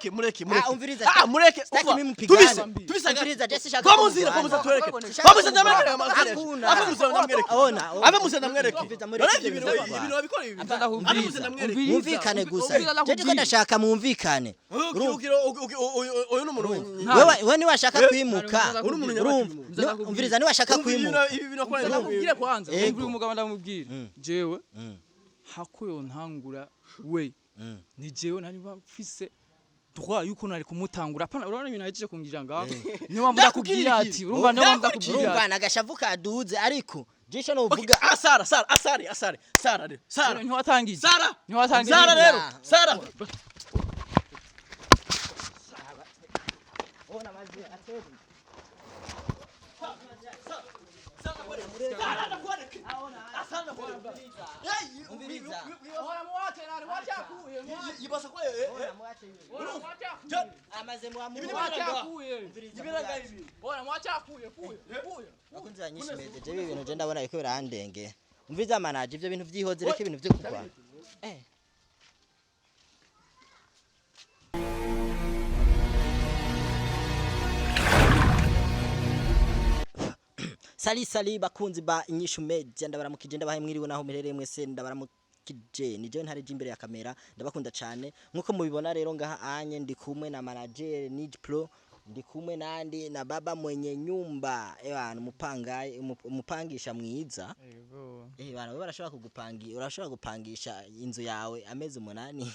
Mureke, mureke, mureke. Ah, umviriza. Ah, mureke. Sitaki Umva. mimi mpigane. Tubise, tubise. Umviriza, Jesse shaka Kwa muzira, kwa kumugwana. muzira tuwereke. Shaka Kwa muzira ndamwereke. kumugwana. Hakuna. Ave muzira ndamwereke. Ona, ona. Ave muzira ndamwereke. Umviriza, mureke None ibyo ibintu bintu ibintu babikora ibi. Apa, Ave muzira ndamwereke. Umviriza. Mwumvikane gusa. Umviriza, Je ndiko ndashaka mwumvikane. Uyu ni umuntu. Wewe we niwashaka kwimuka. Uri umuntu. Urumva? Nza Umviriza, niwashaka kwimuka. Ibi bintu akora. Ndamubwire kwanza. Ego. Umvira umugabo, ndamubwire jewe hakuyo ntangura we ni jewe nari mfise droit yuko nari kumutangura. Apana, urabona ibintu ahejeje kungira ngaho, niyo mpamvu ndakubwira ati, urumva, niyo mpamvu ndakubwira Urumva ati nagashavu kaduze, ariko jisho novuga. Ah, Sara, Sara, asare, asare, Sara rero, Sara. Ntiwatangije. Sara. Ntiwatangije. Sara rero, Sara. Amaze. Bakunzi banyishimeze, je ibi bintu je ndabona biko birandenge. Umviza manaje, ivyo bintu vyihoze, reka ibintu vyo kugwa. Sali sali bakunzi ba Inyishu Media, ndabaramukije, ndabahaye mwiriwe naho muherereye mwese, ndabaramukije. Ni jewe ntare imbere ya kamera, ndabakunda cyane. Nkuko mubibona rero ngaha anye ndi kumwe na manager Nij Pro, ndi kumwe nandi na baba mwenye nyumba, ewa umupangaye, umupangisha mwiza. Yego. Bana wewe barashobora kugupangi, urashobora gupangisha inzu yawe amezi 8?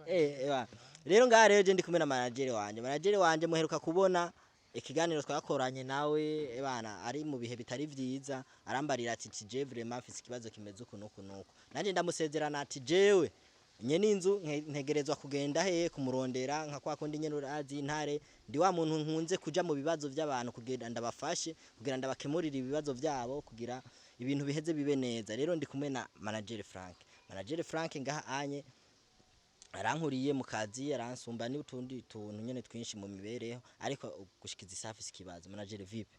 Ewa. Rero ngaha rero je ndi kumwe na manager wanje. Manager wanje muheruka kubona ikiganiro twakoranye nawe, ebana ari mu bihe bitari vyiza, arambarira ati je vraiment mfise ikibazo kimeze uku nuku nuku. Nanje ndamusezerana ati jewe nyene inzu ntegerezwa kugenda he kumurondera nka kwa kundi nyene urazi intare ndi wa muntu nkunze kuja mu bibazo by'abantu kugira ndabafashe, kugira ndabakemurire ibibazo byabo, kugira ibintu biheze bibe neza. Rero ndi kumwe na manager Frank. Manager Frank ngaha anye arankuriye mu kazi, aransumba n'utundi tuntu nyene twinshi mu mibereho, ariko gushikiza isafi afise ikibazo. Manager, vipi?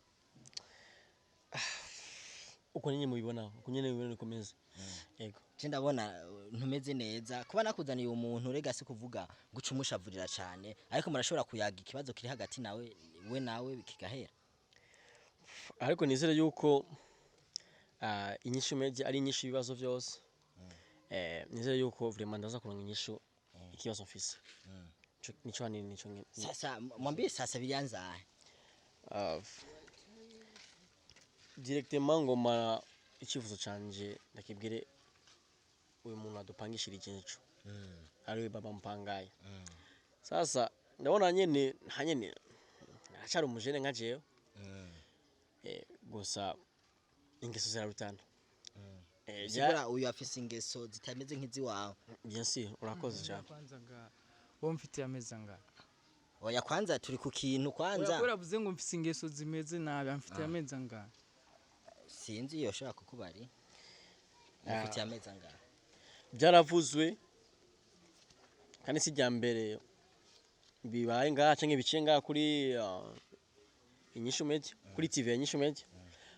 Uko nyine mubibona, uko nyine mubibona niko meze. Yego. Je ndabona ntumeze neza. Kuba nakuzaniye umuntu rega si kuvuga guca umushavurira cane, ariko murashobora kuyaga ikibazo kiri hagati nawe we nawe kigahera. Ariko nizere yuko Inyishu Media ari inyishu ibibazo byose. Nizere yuko vraiment ndaza kuronka inyishu ikibazo mfise. Nico hanini nico Sasa mwambie sasa bilianza. Ah, directement ngoma icyifuzo canje ndakibwire uyu muntu adupangishirije inzu, ariwe baba mpangaye. Sasa ndabona nyene nta nyene aracyari umujene nka jewe. Gusa ingeso zirarutana. Sigura uyu afise ingeso zitameze nk'iziwawe. Bien sûr, urakoze cyane. Kwanza nga wowe mfitiye amezi angahe? Oya, kwanza turi ku kintu kwanza. Oya, kubera avuze ngo mfise ingeso zimeze nabi, amfitiye amezi angahe? Sinzi iyo shobora kukubari mufitiye amezi angahe. Byaravuzwe kandi si irya mbere bibaye ngaha canke biciye ngaha kuri Inyishu Media, kuri TV ya Inyishu Media.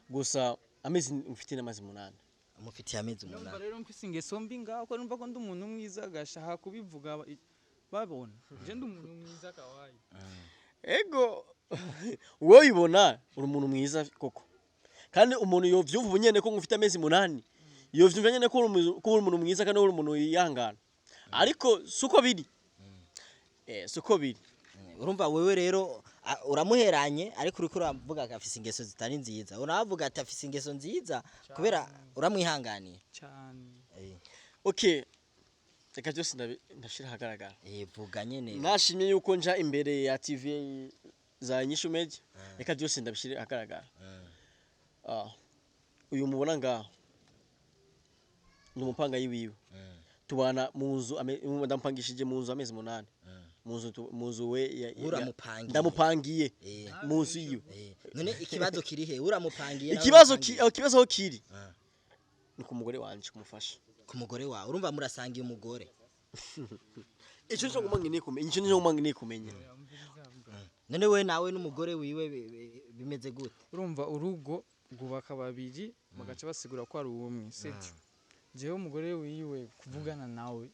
Gusa amezi mfite n'amazi 8. Mufitiye amezi Numva 8. rero mfise ingeso mbi ngaho, ko numva ko ndi umuntu mwiza, gashaka kubivuga babona je ndi umuntu mwiza kawaii. Ego, wowe ubibona uri umuntu mwiza koko, kandi umuntu yovyumva ubu nyene ko ngufite amezi 8, yovyumva nyene ko uri umuntu mwiza kandi uri umuntu yihangana, ariko suko biri, suko biri. Urumva wewe rero uramuheranye, ariko uriko uravuga ko afise ingeso zitari nziza, uravuga ati afise ingeso nziza kubera uramwihanganiye. Cyane. Okay, reka byose ndashira ahagaragara. Vuga nyene. Nashimye yuko nja imbere ya TV za Inyishu Media, reka byose ndabishire ahagaragara. Uyu mubona ngaho ni umupangayi wiwe, tubana mu nzu, ndampangishije mu nzu amezi 8 mu nzu mu nzu we Uramupangiye. Ndamupangiye mu nzu yiwe. None ikibazo kiri he? Uramupangiye nawe Ikibazo uramupangiye? ikibazo aho kiri ni ku mugore wanje, kumufasha. Ku mugore wawe? Urumva murasangiye umugore. Ico nico nguma nkeneye kumenya, ico nico nguma nkeneye kumenya. None we nawe n'umugore wiwe bimeze gute? Urumva urugo rwubaka babiri, bagaca basigura ko ari ubumwe, sibyo? Jewe umugore wiwe kuvugana nawe.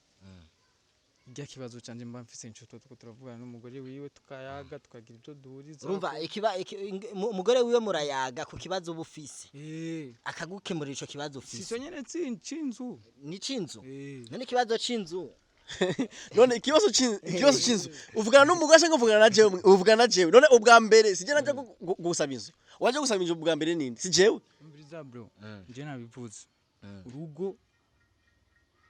Irya kibazo canje mba mfise nico tuba turiko turavugana n'umugore wiwe, tukayaga, tukagira ibyo duhuriza. Urumva umugore wiwe murayaga ku kibazo uba ufise, akagukemurira ico kibazo Si ufise. cyo nyene c'inzu. Ni c'inzu? Eh. None ikibazo c'inzu? None ikibazo c'inzu uvugana n'umugore cyangwa uvugana na jewe? Uvugana na jewe. None ubwa mbere sije naje gusaba inzu? Waje gusaba inzu ubwa mbere ninde? Si jewe? Umviriza bro, nje nabivuze, urugo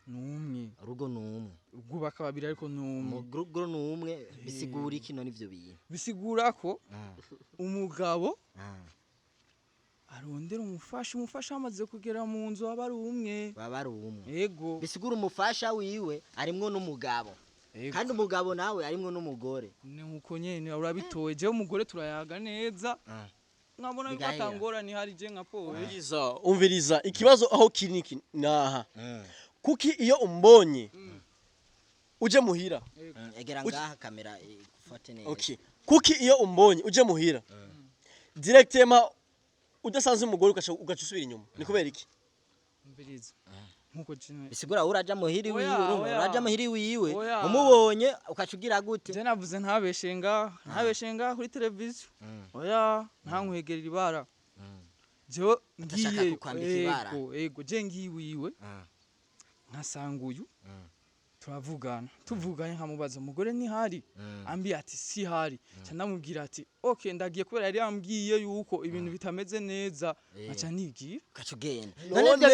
ni umwe. Urugo ni umwe. Rwubaka babiri, ariko ni umwe. Urugo ni umwe, bisigura iki none ivyo bintu? Bisigura ko umugabo arondera umufasha, umufasha amaze kugera mu nzu aba ari umwe. Baba ari umwe. Yego. Bisigura umufasha wiwe arimwo n'umugabo. Yego. Kandi umugabo nawe arimwo n'umugore. Ni nkuko nyene urabitoye. Jewe umugore turayaga neza, nkabona yuko Bigahera. atangorane ihari, je nka powe. Umviriza, umviriza, ikibazo aho kiri niki naha: kuki iyo umbonye uje muhira? Egera ngaha kamera igufate neza. Okay, kuki iyo umbonye uje muhira directement udasanze umugore, ugaca usubira inyuma? Ni kubera iki? Umviriza, nkuko je Bisigura wowe uraja muhiri Oya, wiwe, urumva? oya. Uraja muhiri wiwe, Oya. umubonye ukaca ugira gute? Je navuze ntabeshe ngaha, ntabeshe ngaha kuri televiziyo. Oya, ntankwegerera ibara jewe. Atashaka Ngiye kukwambika ibara. Ego, ego, je ngiye iwiwe nkasanga uyu, turavugana, tuvuganye nkamubaza umugore ntihari, ambwiye ati si hari, nca ndamubwira ati okay, ndagiye, kubera yari yambwiye yuko ibintu bitameze neza, nkaca nigira. Ukaca ugenda. None- None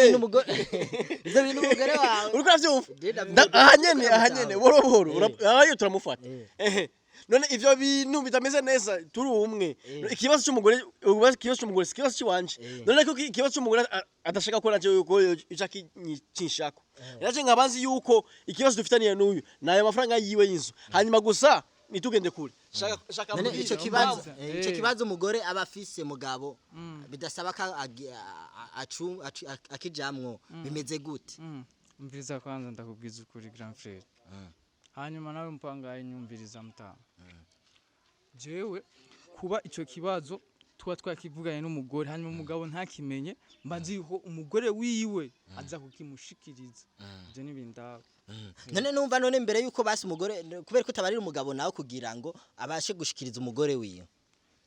ivyo bintu umugore wawe? Uriko uravyumva? Je ndavyumva. Aha nyene, aha nyene, buhoro buhoro. Aha yo turamufata. Ehe, none ivyo bintu bitameze neza turi umwe, ikibazo cy'umugore, ikibazo cy'umugore si ikibazo cy'iwanje. None ko ikibazo cy'umugore adashaka ko naje yuko ica kinshako, naje nkabanzi yuko ikibazo dufitaniye n'uyu nayo mafaranga yiwe y'inzu, hanyuma gusa nitugende kure, shaka shaka None mbwira ico kibazo, impamvu. ico kibazo umugore aba afise mugabo bidasaba ko akijamwo, bimeze gute? Umviriza kwanza, ndakubwiza ukuri, grand frère, hanyuma nawe mpangaye nyumviriza mutama. Jewe kuba ico kibazo tuba twakivuganye n'umugore, hanyuma umugabo ntakimenye, mba nzi yuko umugore wiwe aza kukimushikiriza. Ivyo n'ibindaba. None numva, none mbere yuko basi umugore, kubera ko utabarira umugabo nawe kugira ngo abashe gushikiriza umugore wiwe?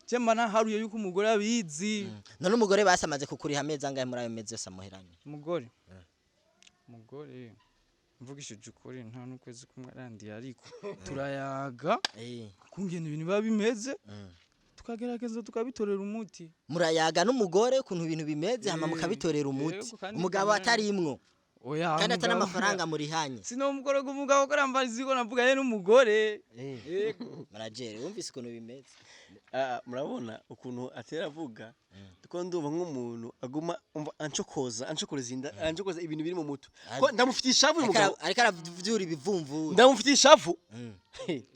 Je mba naharuye yuko umugore abizi. None umugore basi amaze kukuriha amezi angahe muri ayo mezi yose amuheranye? Umugore, mvugishije ukuri, nta n'ukwezi kumwe arandiye, ariko turayaga kungena ibintu biba bimeze, tukagerageza tukabitorera umuti. Murayaga n'umugore ukuntu ibintu bimeze, hama mukabitorera umuti? Yego, kandi Umugabo atarimwo? Oya. Kandi atari Umugabo- amafaranga murihanye? Sino umugore, umugabo ko arambariza ko navuganye n'umugore. Yego. Manager, wumvise ukuntu bimeze? Ah, murabona ukuntu atera avuga ko ndumva nk'umuntu aguma umva ancokoza, ancokoreza inda, ancokoza ibintu biri mu mutwe, ko ndamufitiye ishavu uyu mugabo. Ariko aravyura ibivumvuri. Ndamufitiye ishavu.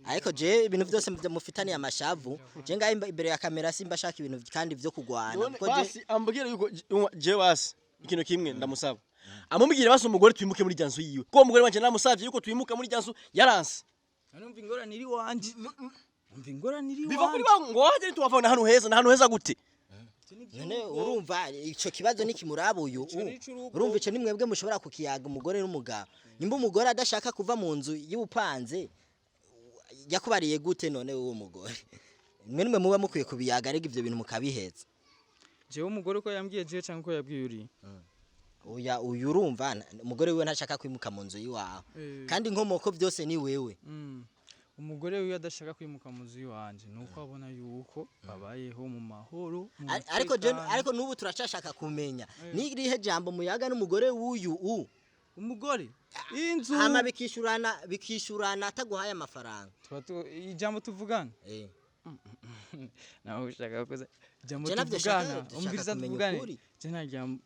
Ariko je ibintu byose mufitaniye amashavu, je ngaho imbere ya kamera simba shaka ibintu kandi vyo kugwana. None kuko je basi ambwira yuko je basi ikintu kimwe ndamusaba, amubwire basi umugore twimuke muri rya nzu yiwe, kuko umugore wanje namusavye yuko twimuka muri rya nzu, yaranse. Numva ingorane iri wanje, numva ingorane iri Biva kuri wanje. ba ngo waje ntitwavana ahantu heza na ahantu heza gute? None urumva ico kibazo nikimuraba uyu? Ico ni icurugo. Urumva ico ni mwebwe mushobora kukiyaga, umugore n'umugabo. Nimba umugore adashaka kuva mu nzu y'ubupanze, yakubariye gute none uwo mugore? Mwe nimwe muba mukwiye kubiyaga, ariko ivyo bintu mukabiheza. Jewe umugore uko yambwiye jewe canke uko yabwiye uri? Oya, uyu urumva umugore wiwe ntashaka kwimuka mu nzu y'iwawe. Kandi inkomoko byose ni wewe. Umugore wiwe adashaka kwimuka mu nzu iwanje nuko abona yuko babayeho mu mahoro, mu Ariko je mutekano. Ariko n'ubu turacashaka kumenya ni irihe jambo muyaga n'umugore w'uyu u Umugore inzu Hama bikishurana ataguhaye amafaranga. Tuba ijambo tuvugana, nawe ushaka kuza ijambo Je navyo tuvugana. dushaka Umviriza, kumenya tuvugane. ukuri. Je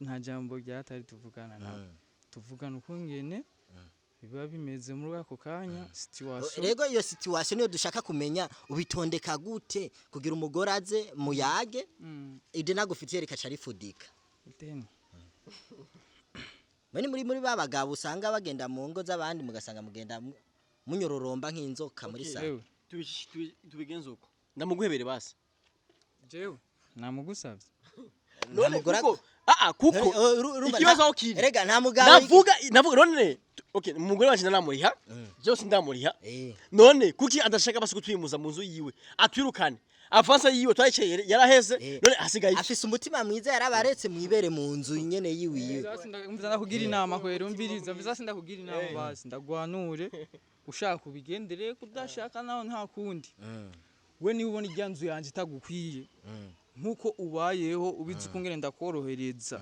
nta jambo ryatari tuvugana nawe. Tuvugana ukungene biba bimeze muri ako kanya, situation. Rego, iyo situation niyo dushaka kumenya, ubitondeka gute kugira umugore aze muyage, ideni agufitiye rikaca rifudika? Ideni? Mwe ni muri ba bagabo usanga bagenda mu ngo z'abandi, mugasanga mugenda munyororomba nk'inzoka muri salo. Ewe. Tubigenze uko, ndamuguhebere basi. Jewe namugusavye? None Ntamugora- kuko Ah, kuko Urumva ikibazo aho kiri, Erega nta mugabo navuga none, okay, umugore wanje ndamuriha byose, ndamuriha. None kuki adashaka basi kutwimuza mu nzu yiwe, atwirukane? Avance yiwe twayicaye yaraheze. None hasigaye iki? Afise umutima mwiza, yarabaretse mwibere mu nzu nyene yiwiwe. Umviza, ndakugira inama kwera, umviriza, umviza, sindakugira inama, basi ndagwanure. Ushaka kubigendere, kudashaka naho nta kundi. We niba ubona irya nzu yanje itagukwiye nkuko ubayeho, ubizi ko ngene ndakorohereza,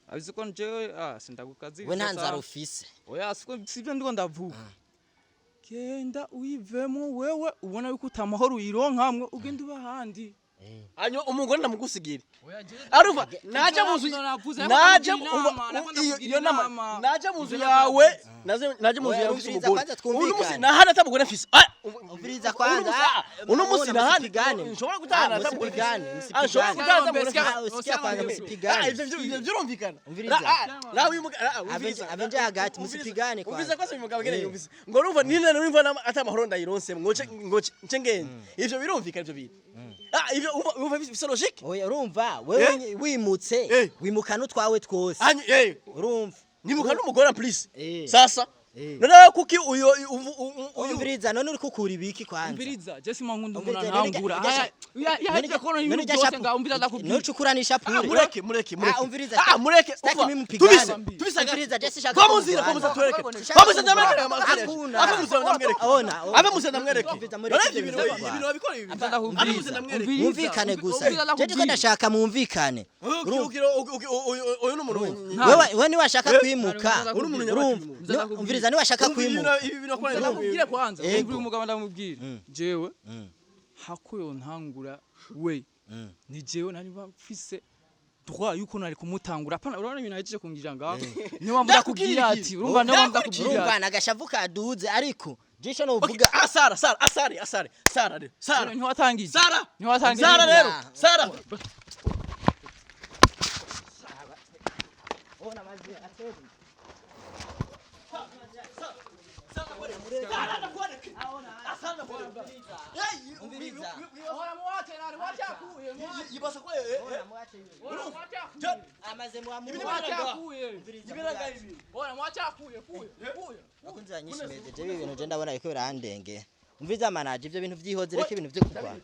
abizi ko njewe sindagukazi. We nta nzara ufise. Oya, siko, sivyo ndiko ndavuga. Genda uyivemo. Wewe ubona yuko utamahoro uyironkamwe, ugenda uba ahandi. Hanyuma umugore ndamugusigira. Oya, jewe Arumva naja mu nzu Navuze, naja nakugira inama, iyo nama inama. naja mu nzu yawe, naje mu nzu Oya, yawe mfise umviriza umugore. kwanza, Uno musi twumvikane. nahana atamugore mfise. Ah, Umviriza kwanza. Uno musi nahana musipigane. nshobora gutahana atamugore mfise. Musipigane, Ah, nshobora musipigane. gutahana atamugore mfise. Ah, usikia kwanza, musipigane. Ah, ivyo birumvikana. Umviriza. Nawe uyu umviriza. Abenje hagati, musipigane kwanza. Umviriza kwanza, uyu mugabo ngene yumvise ngo urumva nina numva atamahoro ndayironse, ngoce ngoce nce ngende. Ivyo birumvikana ivyo bintu. Ah, ivyo umva bifise logique. Oya, urumva wewe wimutse, wimukana utwawe twose. Anyu Urumva nimuka n'umugore en plus. Sasa none kuki uyo uyu Umviriza, none uri kukura ibiki kwanza? Umviriza, je sima nkunda umuntu Umviriza, antangura. Yaheje kono ibintu byose ngaho, umviriza, ndakubwira. None ucukura n'ishapure. Mureke, mureke, mureke. Ah, umviriza. Ah, mureke. Sitaki Umva, mimi mpigane. tubise. Umviriza, je sishaka Kwa muzira, kumugwana. kwa muzira tureke. Sishaka Kwa muzira ndamwereke. kumugwana. Hakuna. Ave muzira ndamwereke. Ona, ona. Ave muzira ndamwereke. Umviriza, mureke None ibyo ibintu bintu ibintu babikora ibi. Ndakubwira. Ave muzira ndamwereke. Umviriza, Mwumvikane gusa. umviriza, Je ndiko ndakubwira. ndashaka mwumvikane. Uyu ni umuntu Wewe we niwashaka kwimuka. Uri umuntu Urumva? Ndakubwira. Umviriza, niwashaka kwimuka. Ibi bintu akora. Ndakubwira kwanza. Yego. Umvira umugabo, ndamubwira jewe hako yontangura, we ni jewe nari mfise droit yuko nari kumutangura. Apana, urabona ibintu ahejeje kungira ngaho, niyo mpamvu ndakubwira ati, urumva, niyo mpamvu ndakubwira Urumva ati nagashavu kaduze, ariko jisho novuga. Ah, Sara, Sara, asare, asare, Sara rero, Sara. Ntiwatangije. Sara. Ntiwatangije. Sara rero, Sara. Yibasa ko Amaze Bakunzi banyishimiye, je ibintu je ndabona biko birandenge. Umviza manaje, ivyo bintu vyihoze, reka ibintu vyo kurwana.